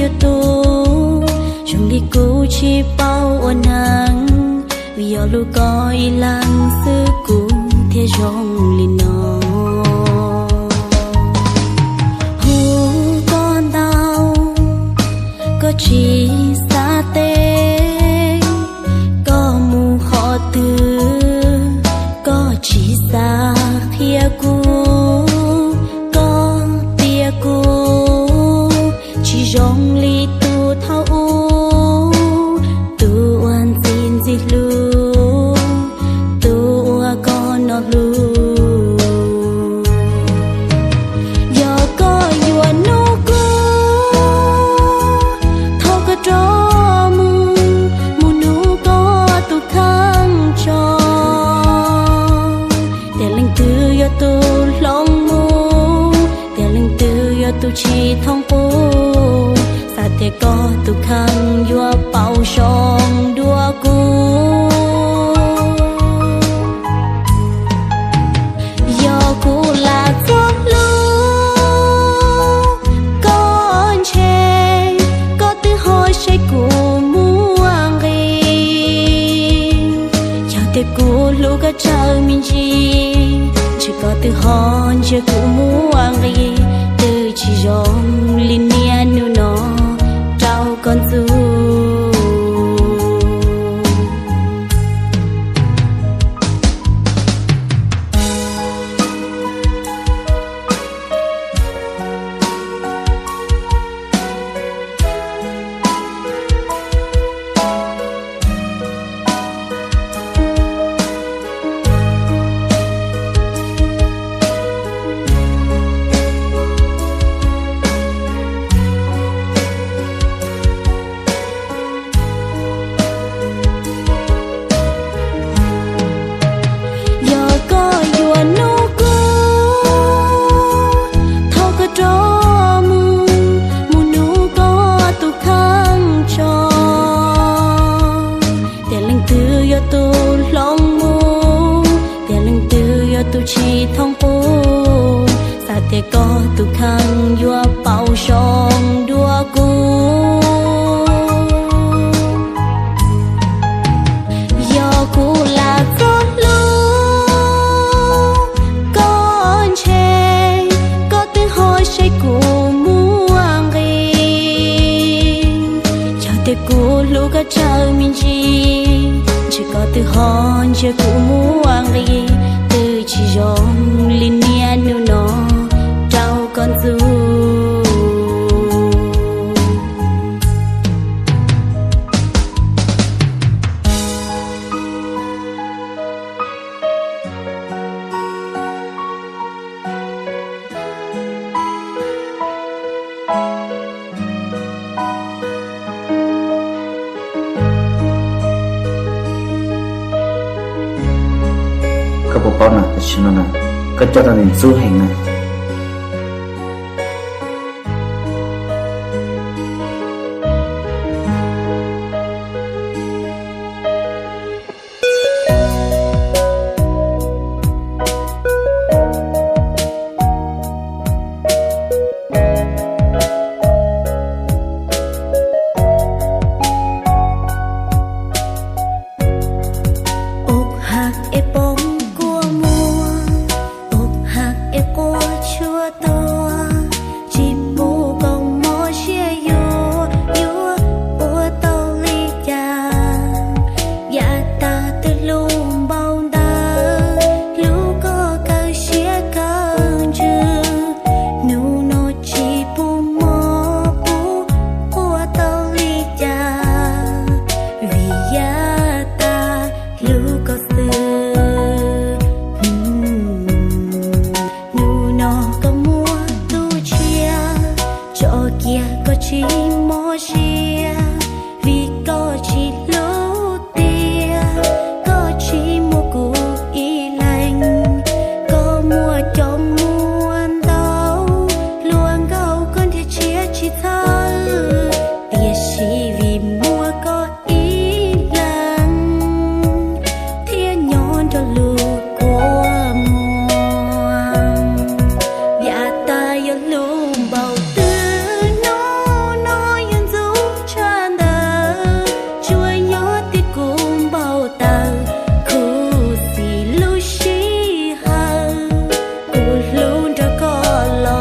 yog tus zoo li kuv tsis paub ua neej, vim yog lub koj ib leeg xwb kuv thiaj zoo li no. Hu koj ntau, koj tsis xav teb, koj mus qhov twg, koj tsis xav qhia kuv, koj tias kuv tsis zoo li tus thaum ub, tus uas ntxim ntxim hlub, tus uas koj hnov hlub. Yog koj yuav nug kuv, thov koj rov mus, mus nug koj tus kheej tso. Tias leej twg yog tus hloov mus, tias leej twg yog tus tsis thooj qub, xav tias koj tus kheej yuav pauv zoo dua kuv. Yog kuv lam txog hlub koj ntshe koj twb ho saib kuv muaj nqis. Yog tias kuv hlub koj tsawg me ntsis, ntshe koj twb ho ntsia kuv muaj nqis, twb tsis zoo li niaj hnub no rau koj ntxub. Yog koj yuav nug kuv, thov koj rov mus, mus nug koj tus kheej tso. Tias leej twg yog tus hloov mus, tias leej twg yog tus tsis thooj qub, xav tias koj tus kheej yuav pauv zoo dua kuv. Yog kuv lam txog hlub koj ntshe koj twb ho saib kuv muaj nqis. Yog tias kuv hlub koj tsawg me ntsis, ntshe koj twb ho ntsia kuv muaj nqis, twb tsis zoo li niaj hnub no rau koj ntxub. Koj puas paub na, tam sim no na, koj coj tau niam ntxub heev na. Ua haj es poob kua muag, ua haj es quaj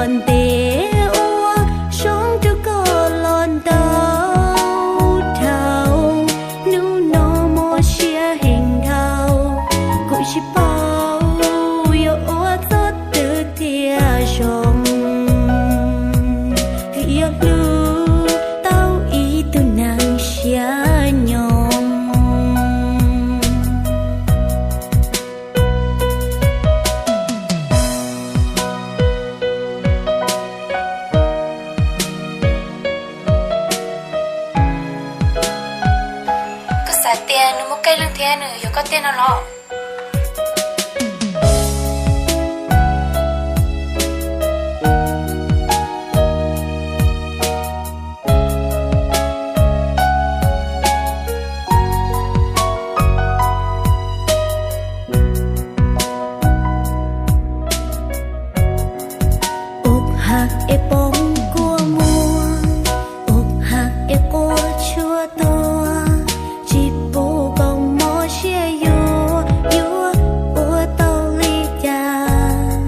Ntev ua zoo rau koj los ntau dhau, hnub no mob siab heev dhau, kuv tsis paub yuav ua txoj twg thiaj zoo, vim yog hlub tau ib tug neeg siab nyoos. Koj xav tias nws muaj qee leej thiab nws yuav koj tej no los? Ua haj es poob kua muag, ua haj es quaj tshuaj tuag, tsis pub koj mob siab yuav, yuav ua tau li cas?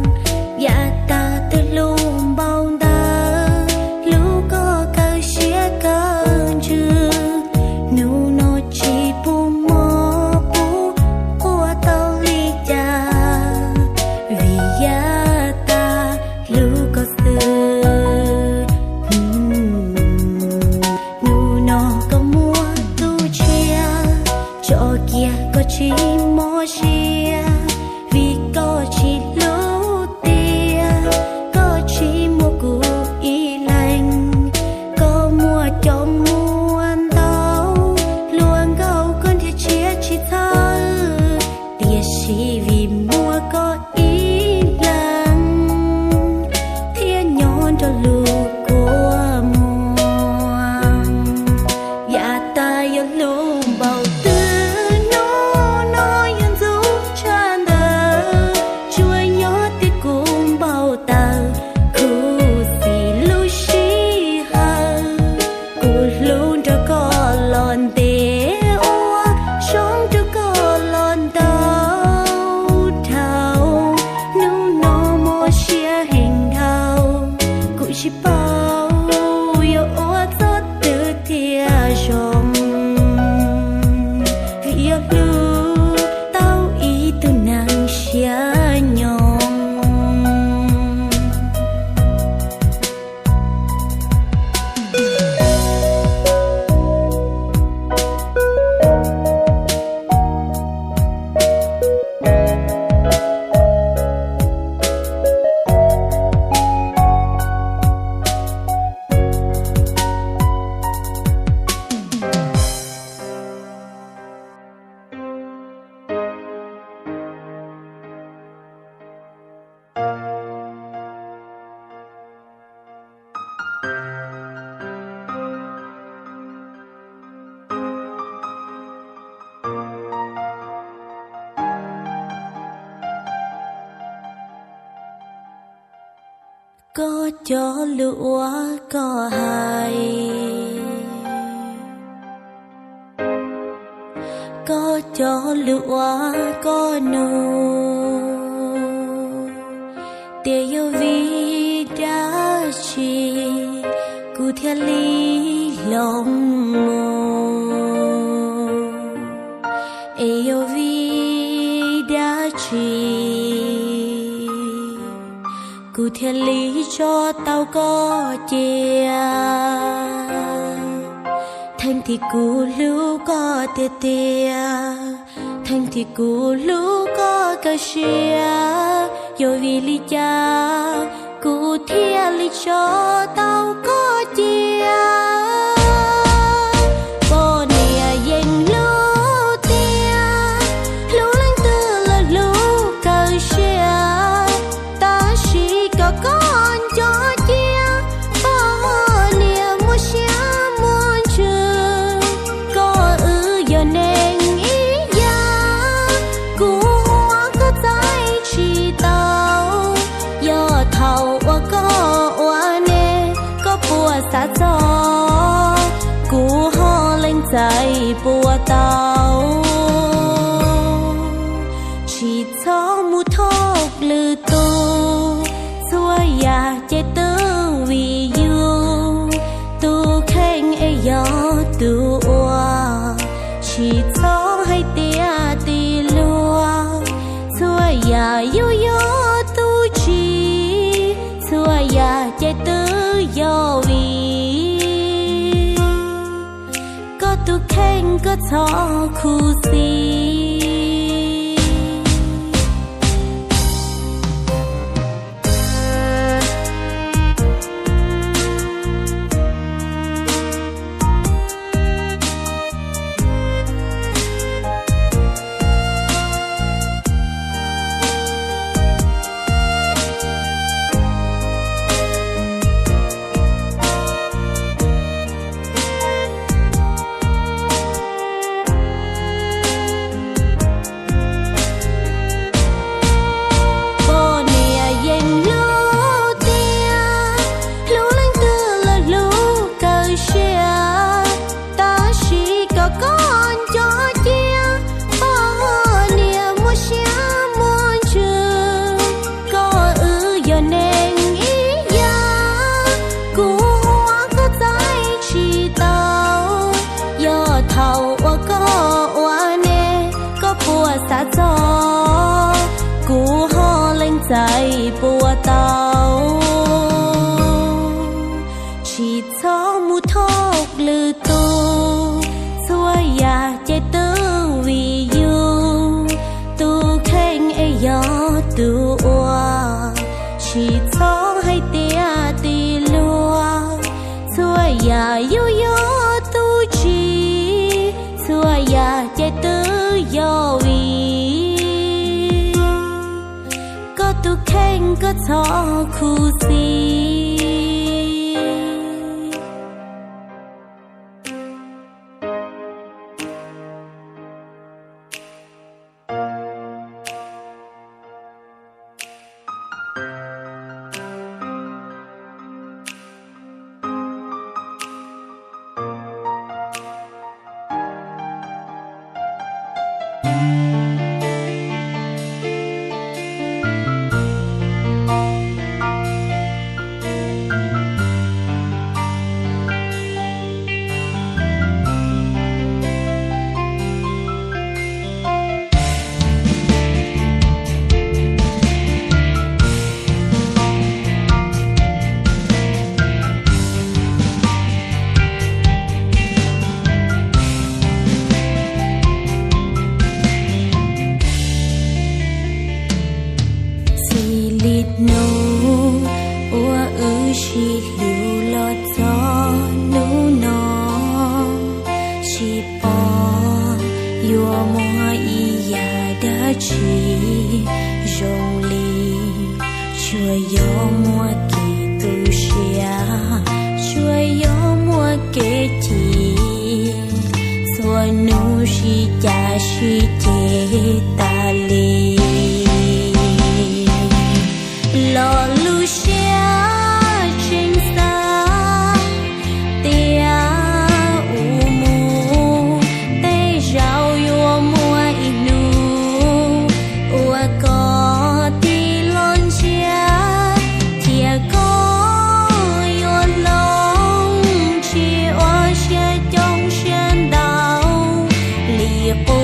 Yav tag twb hlub npaum ntawd, hlub koj kawg siab kawg ntsws, hnub no tsis pub mob pub quaj tau li cas, vim yav tag hlub koj xwb. Hnub no koj muaj tus tshiab, tso kiag koj tsis mob siab, vim koj tsis hlub tiag, koj tsis muaj kuv ib leeg. Koj muaj coob muaj ntau, hluas nkauj koj nrhiav tshiab tsis txhawj, tiam sis vim muaj koj ib leeg thiaj nyob nrog luag kua muag. Yav tag yog hlub npaum twg, hnub no yuav ntxub tshaj ntawd, tsuas yog tias kuv npau taws, khuv xim lub sij hawm, kuv hlub nrog koj los ntev ua, zoo nrog koj los ntau dhau, hnub no mob siab heev dhau, kuv tsis paub yuav ua txoj twg thiaj zoo, vim yog hlub tau ib tug neeg siab nyoos. Koj cov lus uas koj hais, koj cov lus uas koj nug, tias yog vim dab tsi kuv thiaj li hloov mus, es yog vim dab tsi kuv thiaj li tso tau koj cia. Theej thaum kuv hlub koj tiag tiag, theej thaum kuv hlub koj kawg siab, yog vim li cas kuv thiaj li tso tau koj cia? Poj niam yeej hlub tiag, hlub leej twg los hlub kawg siab, tab sis kom koj nco cia, poj niam muaj siab muaj ntsws, koj wb yog neeg ib yam, kuv ua koj txais tsis tau. Yog thaum uas koj ua neeg koj puas xav txog, kuv ho leej txais puas tau. Tsis txhob mus thov lwm tus, txhua yam ces yam ces twb yog vim koj tus kheej koj txhob khuv xim. Poj niam yeej hlub tiag, hlub leej twg los hlub kawg siab, tab sis kom koj nco cia, poj niam muaj siab muaj ntsws, koj wb yog neeg ib yam, kuv ua koj txais tsis tau, yog thaum uas koj ua neeg koj puas xav txog, kuv ho leej txais puas tau. Tsis txhob mus thov lwm tus, txhua yam ces twb vim yus tus kheej es yog tus ua. Tsis txhob hais tias tig luag, txhua yam yus yog tus tsim, txhua yam ces twb yog vim koj tus kheej koj txhob khuv xim. Txij li hnub uas wb sib hlub los txog hnub no, tsis pom yuav muaj ib yam dab tsi zoo li, tsuas yog muaj kev tu siab, tsuas yog muaj kev chim, txhua hnub sib cav sib ceg tas li. Los lub siab tseem xav tias ua mus tej zaum yuav muaj ib hnub uas koj tig los ntsia, thiab koj yuav hloov tsis ua siab coob siab ntau li qub.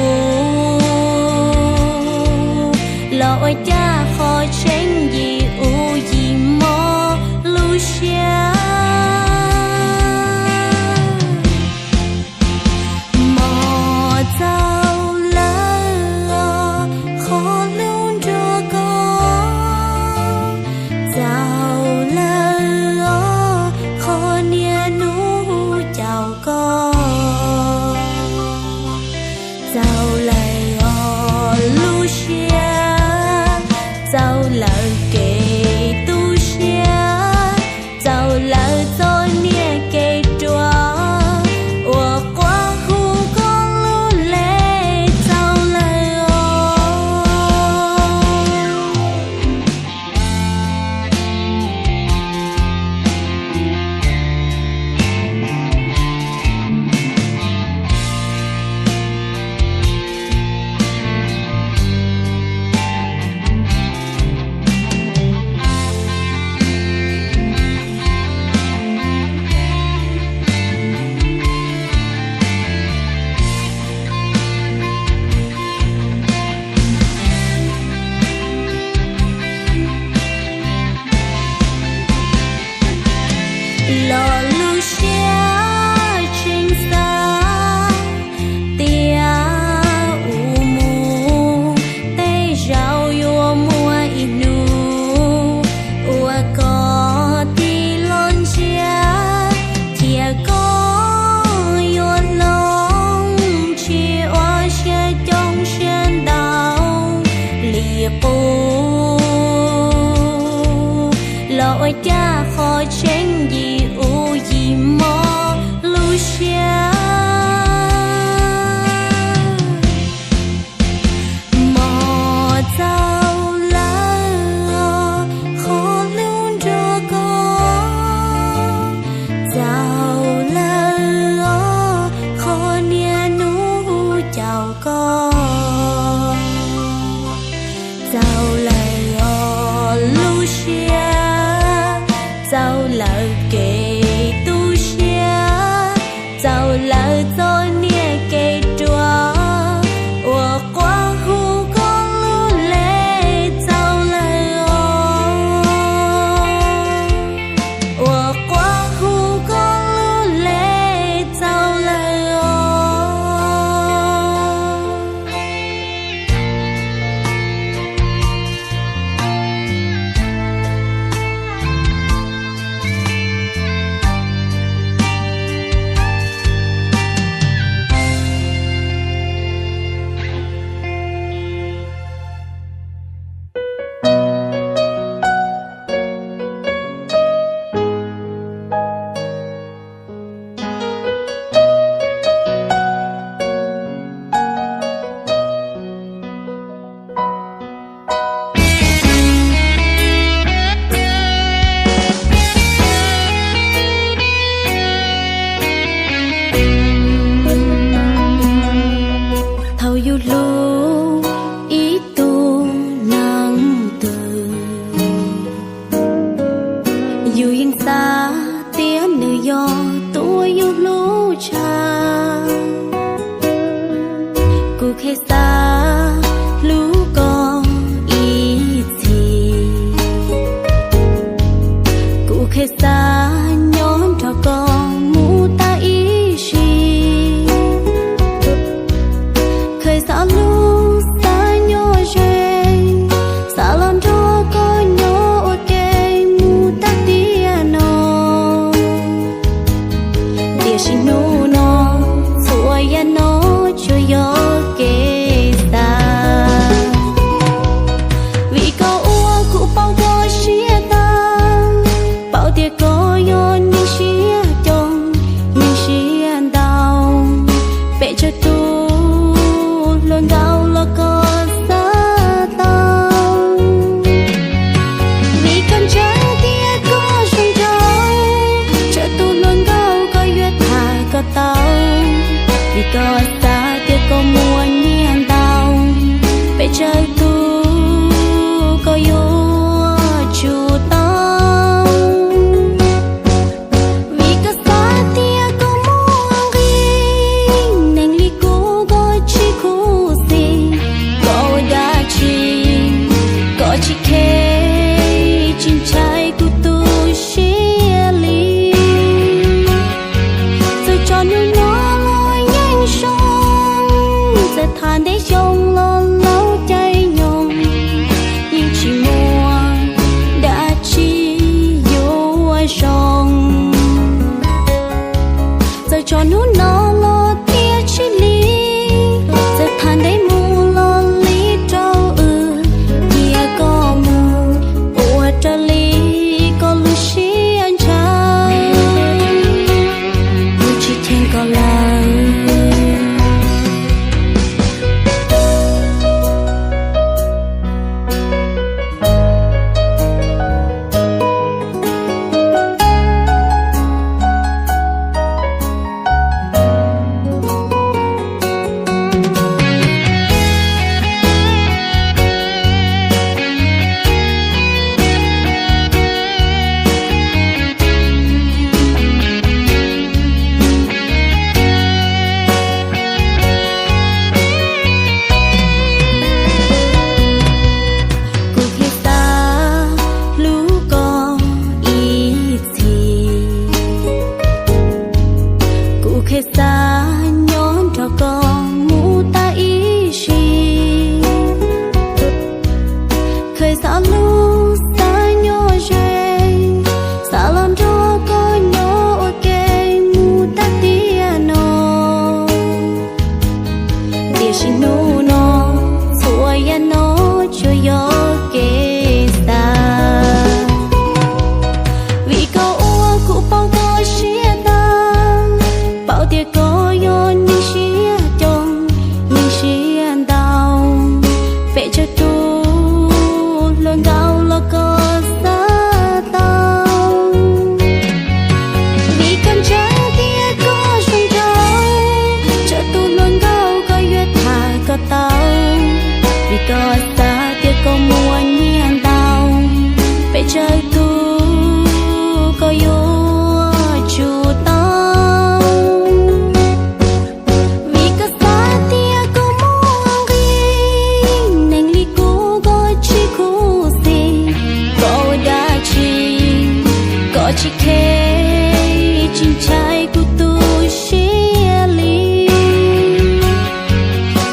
Los lub siab tseem xav tias ua mus tej zaum yuav muaj ib hnub uas koj tig los ntsia, cia koj yuav hloov, tsis ua siab coob siab ntau li qub. Los ua cas qhov tseeb yim ub yim mob lub siab. Mob txaus lawm os, qhov hlub nrog koj, txaus lawm os, qhov niaj hnub hu caum koj. Txaus lawm os lub siab, txaus lawm kev tu siab, txaus lawm txoj niag kev ruam uas quaj hu koj lub npe. Txaus lawm os, uas quaj hu koj lub npe. Txaus lawm os. Thaum yus hlub ib tug neeg twg, yus yeej xav tias nws yog tus uas yus hlub tshaj. Kuv qhia xav hlub koj ib txhis, kuv qhia xav nyob nrog koj mus tag ib sim. Qhia xav hlub xav nyob ze, xav los nrog koj nyob ua ke mus tag tiam no. Tiam sis hnub no txhua yam no tsuas yog kev xav. Vim koj ua kuv poob koj siab tag, paub tias koj yog neeg siab coob, neeg siab ntau, peb tsawg tus hluas nkauj los koj xav tau. Vim koj ntseeg tias koj zoo nraug, tsawg tus hluas nkauj koj yuav tham koj tau. Vim koj xav tias koj muaj nyiaj ntau, peb tsawg tus koj yuav tsum tau. Koj ua kuv paub koj siab tag, paub tias koj yog neeg siab coo, neeg siab ntau. Peb tsawg tus hluas nkauj los koj xav tau. Vim koj ntseeg tias koj zoo nraug, tsawg tus hluas nkauj koj yuav tham koj tau. Vim koj xav tias koj muaj nyiaj ntau, peb tsawg tus koj yuav tsum tau. Vim koj xav tias koj muaj nqis, neeg li kuv koj tsis khuv xim. Koj ua dab tsi koj tsis khe, tsis ntshai kuv tu siab li.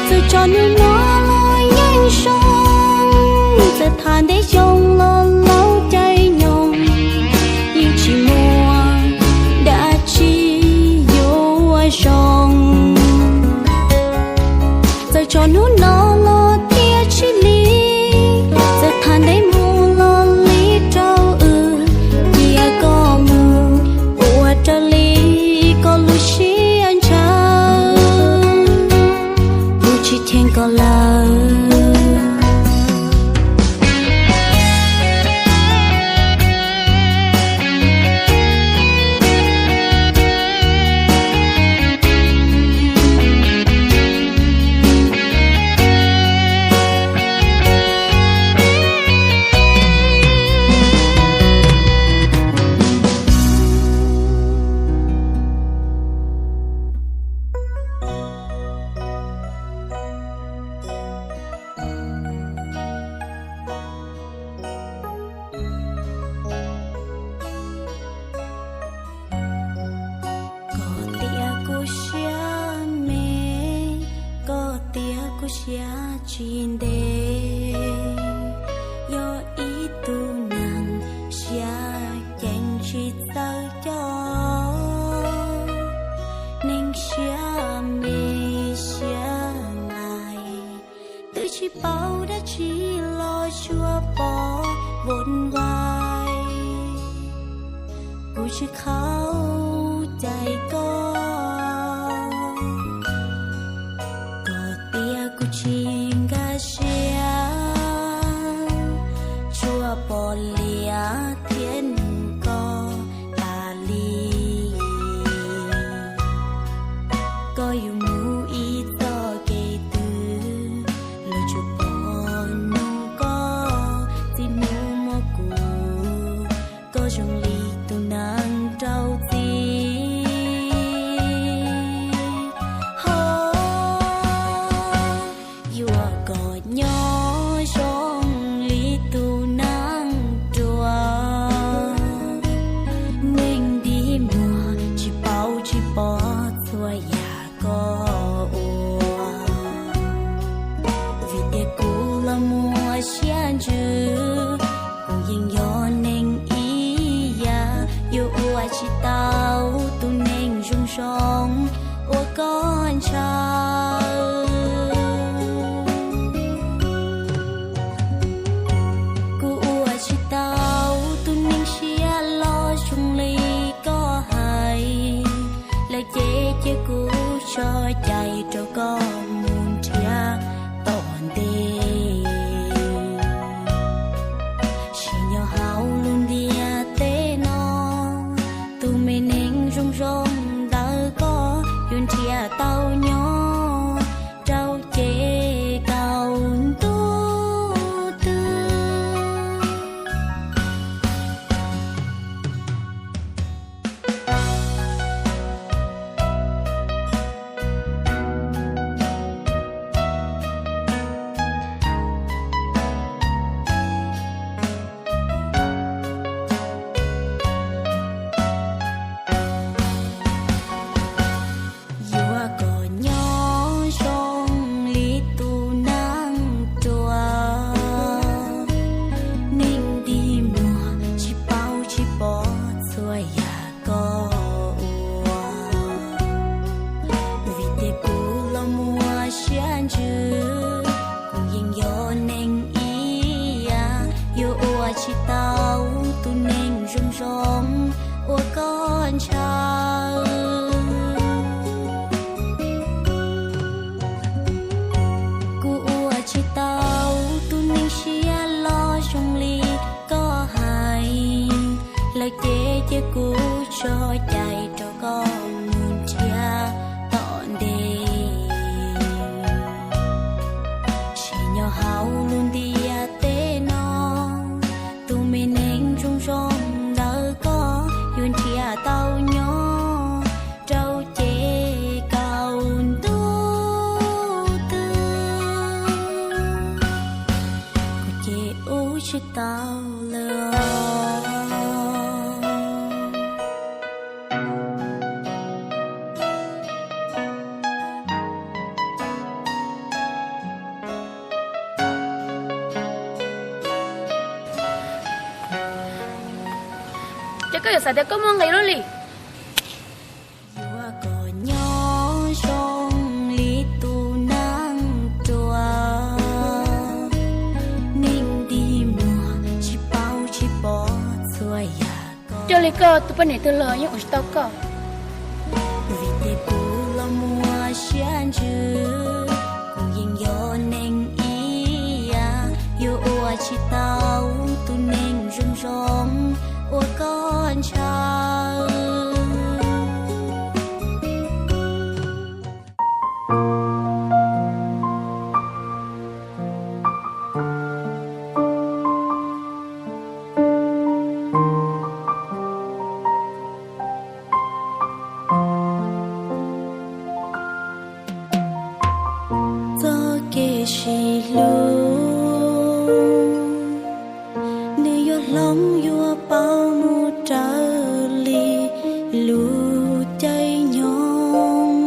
Txawm tso hnub no los yeej zoo, txawm tham ntev xyoo los laus caij nyoog, yeej tsis muaj dab tsi yuav zoo. Txawm tso hnub no los thiaj tsis lig, txawm tham ntev mus los li rau wb, cia koj mus ua raws li koj lub siab ntshaw. Kuv tsis cheem koj lawm. Koj tias kuv siab me, koj tias kuv siab tsis ntev, yog ib tug neeg siab ceev tsis txawj coj. Neeg siab me siab nqaim, twb tsis paub dab tsi los tsuas pom vun vais. Kuv tsis khaub cai koj, koj tias kuv tsis nkag siab, tsuas pom liam thiab nug koj tas li. Koj yuav mus ib txoj kev twg los tsuas pom nug koj, txij hnub muaj kuv koj zoo li tus neeg rau txim. Ho yuav koj nyob zoo li tus neeg ruam, neeg dig muag tsis paub tsis pom txhua yam koj ua. Vim tias kuv los muaj siab ntsws, kuv yeej yog neeg ib yam, yuav ua tsis tau tus neeg zoo zoo uas koj ntshaw. Kuv ua tsis tau tus neeg siab loj zoo li koj hais, lawv cem ces kuv tso cai rau koj mus nrhiav tom ntej. Sim nyob hauv lub ntiaj teb no, tus me neeg zoo zoo ntawm koj yuav nrhiav ua koj ntshaw. Kuv ua tsis tau tus neeg siab loj zoo li koj hais, lawv ces cia kuv tso cai rau koj mus nrhiav tom ntej. Tsis nyob hauv lub ntiaj teb no, tus me neeg zoo zoo ntawm koj yuav nrhiav tau nyob rau ces kaum ntuj twg, kuv ces ua tsis tau lawm. Ces koj yuav xav tias koj muaj nqis luaj li. Yuav kom nyob zoo li tus neeg ruam, neeg dig muag tsis paub tsis pom txhua yam. Coj li koj tus poj niam twg los yeej ua tsis tau koj. Vim tias kuv los muaj siab ntsws, kuv yeej yog neeg ib yam, yuav ua tsis tau tus neeg zoo zoo ua koj ntshaw. Txoj kev sib hlub, nws yuav hloov yuav pauv mus raws li lub caij nyoog.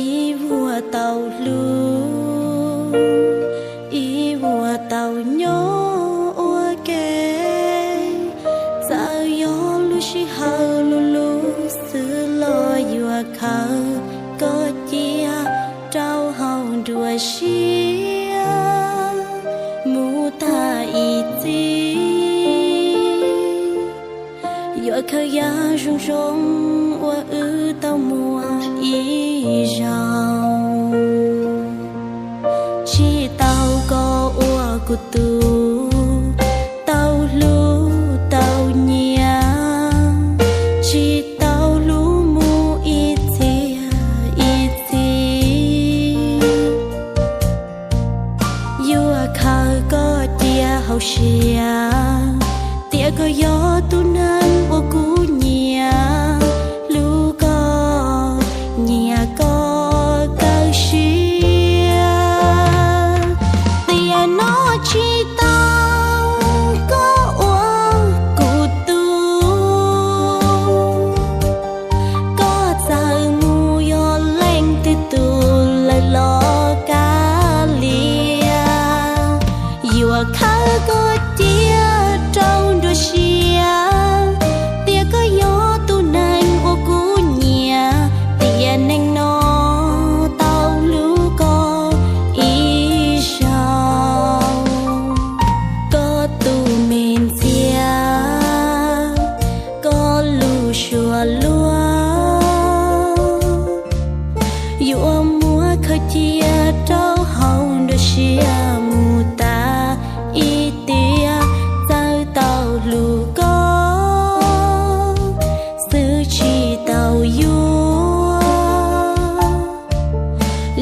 Ib vuag tau hlub, ib vuag tau nyob ua ke. Txawm yog lub sij hawm lub lub xwb los yuav khaws koj cia rau hauv nruab siab mus tag ib txhis. Yuav khaws yam zoo zoo uas wb tau muaj ib zaug. Tsis tau koj ua kuv tus, tau hlub tau nyiam, tsis tau hlub mus ib txhia ib txhis. Yuav khaws koj cia hauv siab, tias koj yog tus neeg uas kuv nyiam, hlub koj, nyiam koj kawg siab. Tiam no tsis tau koj ua kuv tus, koj txawm mus yog leej twg tus lawm los kav liam. Yuav khaws koj cia rau nruab siab, tias koj yog tus neeg uas kuv nyiam, tiam neej no tau hlub koj ib zaug. Koj tus me ntxhiab, koj lub suab luag, yuav muab khaws cia rau hauv nruab siab mus tas ib tiam. Txawm tau hlub koj xwb tsis tau yuav,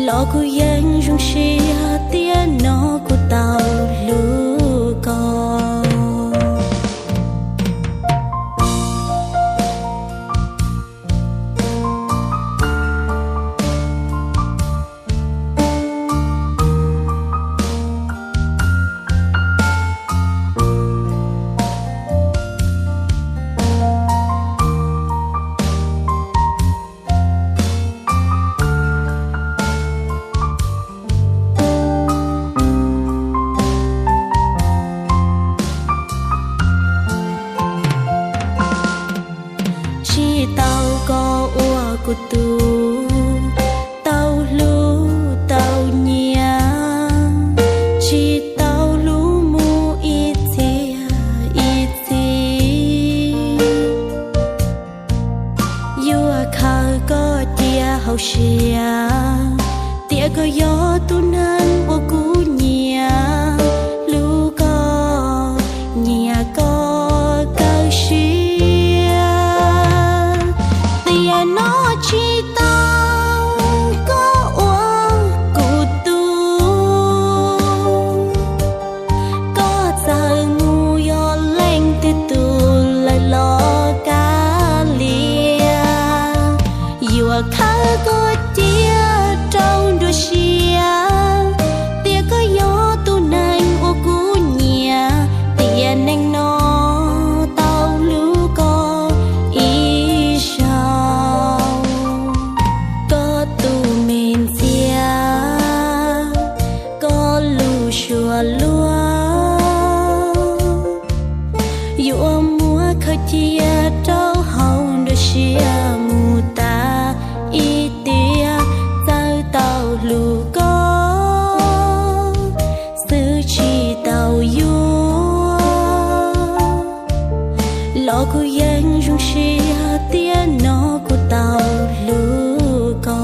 los kuv yeej zoo siab tiam no kuv tau hlub koj. Tsis tau koj ua kuv tus, tau hlub tau nyiam, tsis tau hlub mus ib txhia ib txhis. Sia, tias koj yog tus neeg uas kuv nyiam, hlub koj, nyiam koj kawg siab. Tiam no tsis tau koj ua kuv tub, koj txawm mus yog leej twg tus lawm los kav liam. Yuav khawb koj cia rau nruab siab, tias koj yog tus neeg uas kuv nyiam, tiam neej no tau hlub koj ib zaug. Koj tus me ntxhiab, koj lub suab luag, yuav muab khawb cia rau hauv nruab siab mus tas ib tiam. Txawm tau hlub koj xwb tsis tau yuav, los kuv yeej zoo siab tiam no kuv tau hlub koj.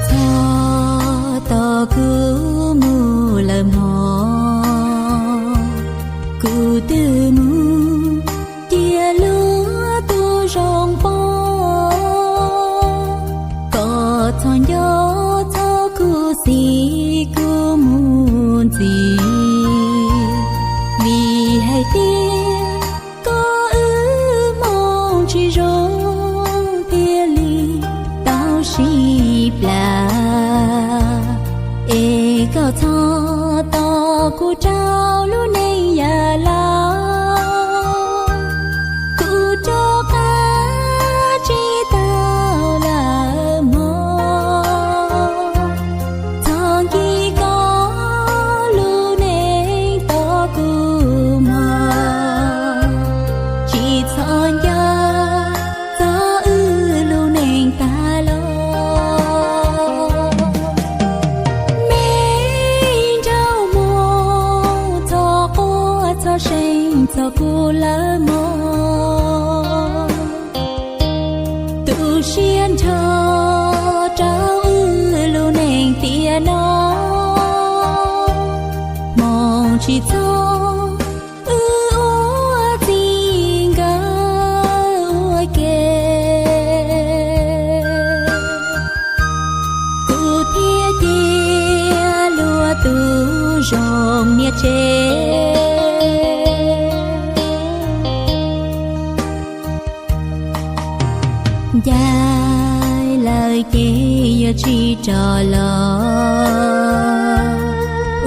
Txog tos kuv mus lawm mog, kuv twb mus cia luag tus zoo pom. Koj txhob nco txog kuv txiv kuv mus ntxiv, vim hais tias koj wb moo tsis zoo thiaj li tau sib plam. Es koj txhob tos kuv rau lub neej yav laus, kuv rov qab tsis tau lawm mog. Txhob nkim koj lub neej tos kuv mog, tsis txhob nco txog wb lub neej tag los. Me nraug moog, txhob quaj txhob seev txog kuv lawm mog. Tu siab nrho rau wb lub neej tiam no, hmoov tsis txog wb ua txij nkawm ua ke. Kuv thiaj cia luag tus zoo niam tsev. Ncaim lawm ces yuav tsis rov los,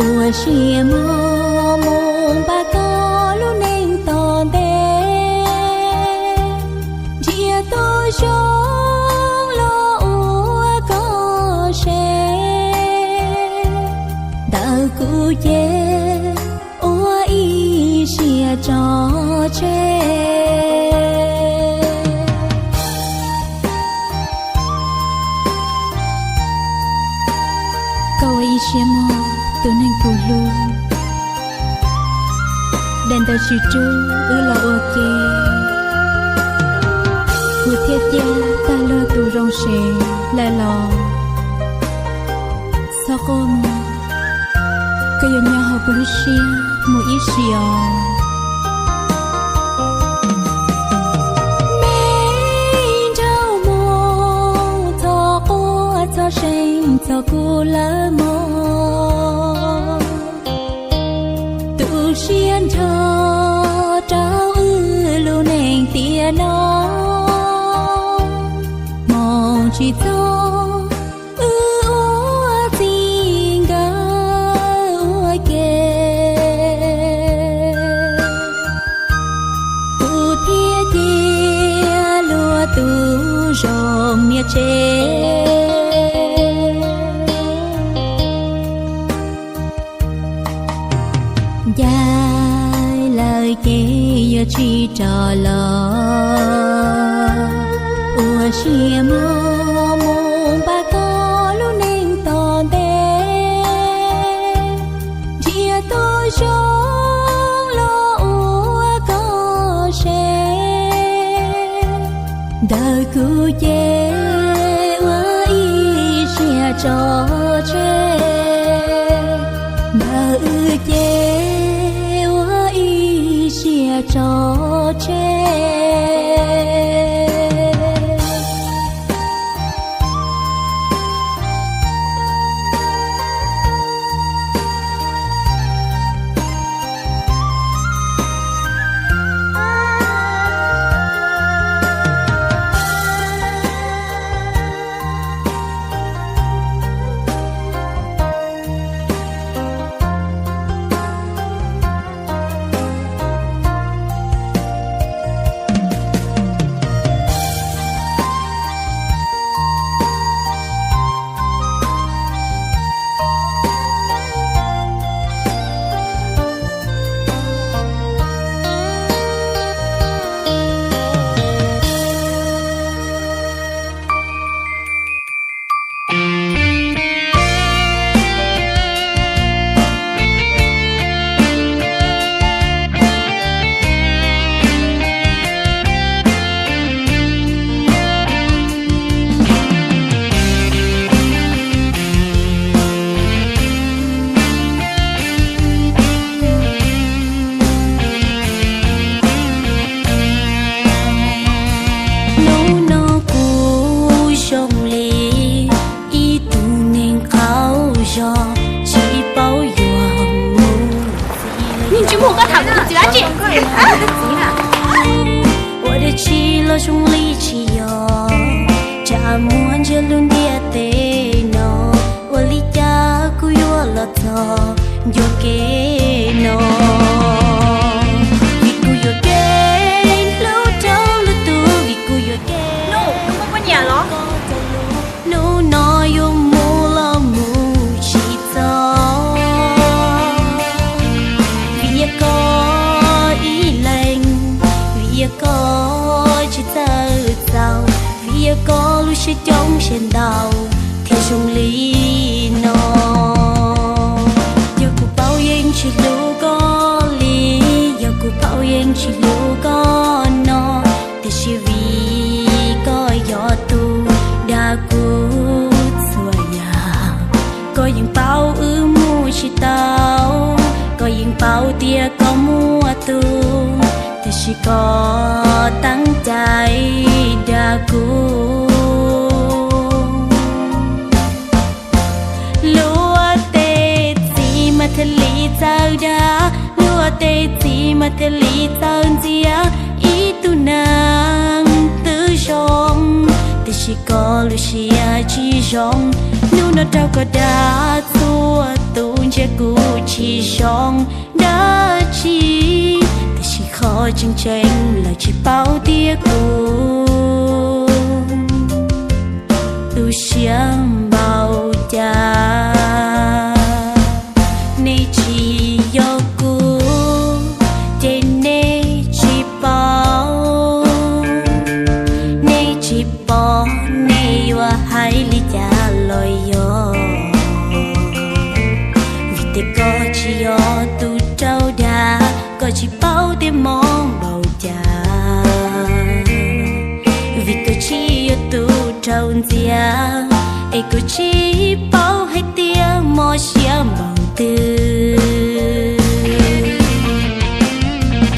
ua siab mog mus npaj koj lub neej tom ntej. Nrhiav tus zoo los ua koj sev, ntawm kuv ces ua ib siab tso tseg. Koj ua ib siab mog tus neeg kuv hlub, daim ntawv tsis rub wb los ua ke. Kuv thiaj cia tag luag tus zoo sev lawm los, txhob quaj mog, koj yuav nyob hauv kuv lub siab mus ib sim os. Me nraug moog, txhob quaj txhob seev txog kuv lawm mog. Tu siab Tsis txog wb ua txij nkawm ua ke, kuv thiaj cia luag tus zoo niam tsev. Ncaim lawm ces yuav tsis rov los, ua siab mog mus npaj koj lub neej tom ntej. Ntsia tus zoo los ua koj se, ntawm kuv ces ua ib siab tso tseg, ntawm wb ces ua ib siab tso tseg. Hnub no kuv zoo li ib tug neeg qaug zog, tsis paub yuav mus txiv. Ua dab tsi los zoo li tsis yog, tsam muaj ntsiag lub ntiaj teb no, ua li cas kuv yuav los txog ncua kev no. Vim kuv yuam kev hlub rau lwm tus, vim kuv yuam kev hlub rau lwm tus, hnub no yuav mus los mus tsis txog. Vim yog koj ib leeg, vim yog koj tsis txawj txaus, vim yog koj lub siab coob siab ntau thiaj zoo li no. Yog kuv paub yeej tsis hlub koj li, yog kuv paub yeej tsis hlub koj no, tiam sis vim koj yog tus dag kuv txhua yam, koj yeej paub wb mus tsis tau, koj yeej paub tias koj muaj tus, tiam sis koj teeb cai dag kuv. Luag tej txiv mas thiaj li txawj dag, luag tej txiv mas thiaj li txawj ntxias ib tug neeg twb zoo, tiam sis koj lub siab tsis zoo. Hnub no raug koj dag txhua tus, ntshe kuv tsis zoo dab tsi, tiam sis qhov tseeb tseeb lawv tsis paub tias kuv tu siab npaum cas. Nej tsis yog kuv ces nej tsis paub, nej tsis pom nej yuav hais li cas los yog. Vim tias koj tsis yog tus raug dag, koj tsis paub tias mob npaum cas. Vim koj tsis yog tus raug ntxias, es koj tsis paub hais tias mob siab npaum twg.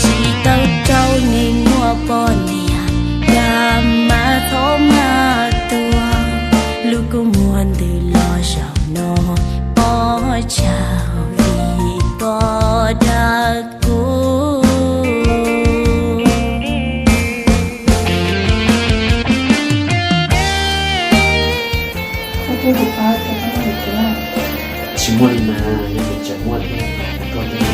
Tsis tau raug neeg muaj poj niam, dag mas txhob maj tuag. Lub kua muag ntws los zaum no, pob tsawg vim koj dag kuv. Tsis muaj li mas, yog tias tseem muaj thiab, koj thiaj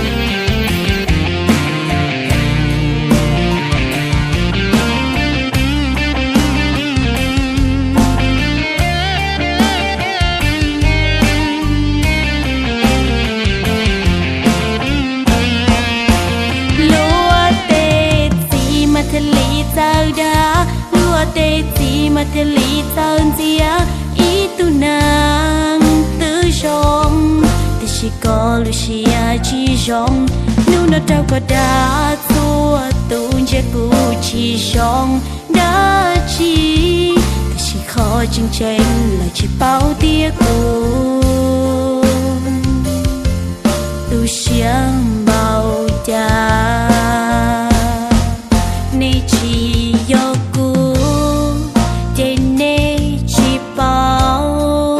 Luag tej txiv mas thiaj li txawj dag, luag tej txiv mas thiaj li txawj ntxias ib tug neeg twb zoo, tiam sis koj lub siab tsis zoo. Hnub no raug koj dag txhua tus, ntshe kuv tsis zoo dab tsi, tiam sis qhov tseem ceeb lawv tsis paub tias kuv tu siab npaum cas. Nej tsis yog kuv ces nej tsis paub,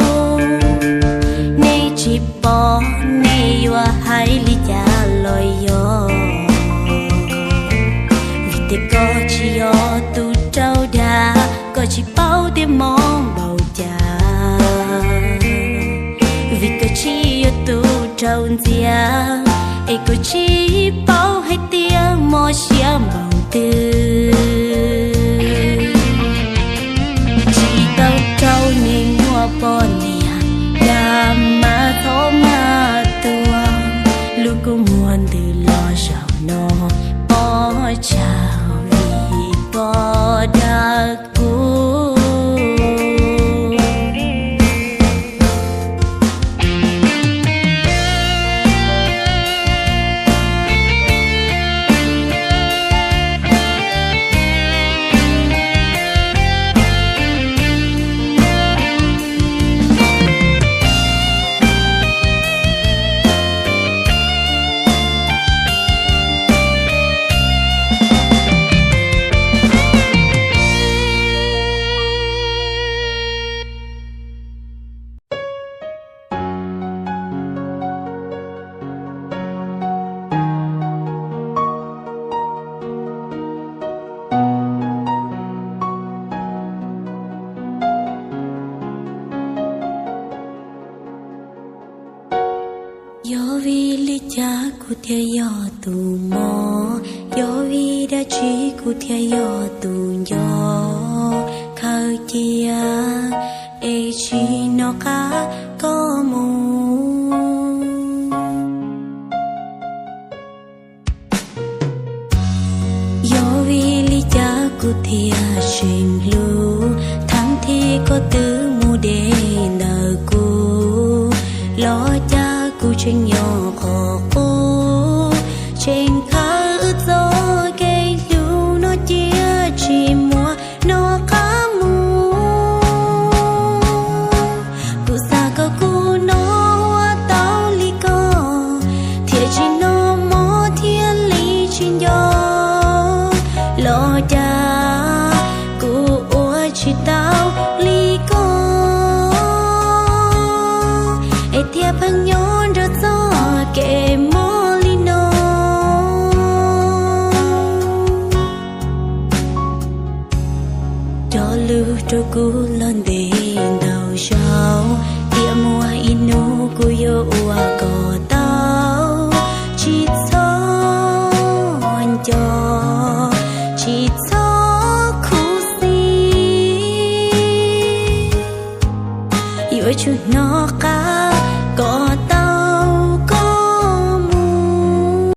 nej tsis pom nej yuav hais li cas los yog, vim tias koj tsis yog tus raug dag, koj tsis paub tias mob npaum cas, vim koj tsis yog tus raug ntxias, es koj tsis paub hais tias mob siab npaum twg. Tsis tau raug neeg muaj poj niam, cas mas txhob maj tuag, lub kua muag ntws los zaum no poob tsawg vim koj dag kuv. Yog vim li cas kuv thiaj yog tus mob? Yog vim dab tsi kuv thiaj yog tus nco khaws cia es tsis hnov qab koj mus? Yog vim li cas kuv thiaj tseem hlub, thaum twg koj twb mus deb ntawm kuv, los cas kuv tseem nyob qhov qub, tseem khaws wb txoj kev hlub no cia tsis muaj hnov qab mus. Kuv xav kom kuv hnov ua tau li koj, thiaj tsis hnov mob thiaj li tsis nco. Los cas kuv ua tsis tau li koj, es thiaj pheej nyob nrog txoj kev mob li no. Cog lus rau kuv los ntev ntau zaus, tiam muaj ib hnub kuv yuav ua kom tau. Tsis txhob nco, tsis txhob khuv xim, yuav tsum hnov qab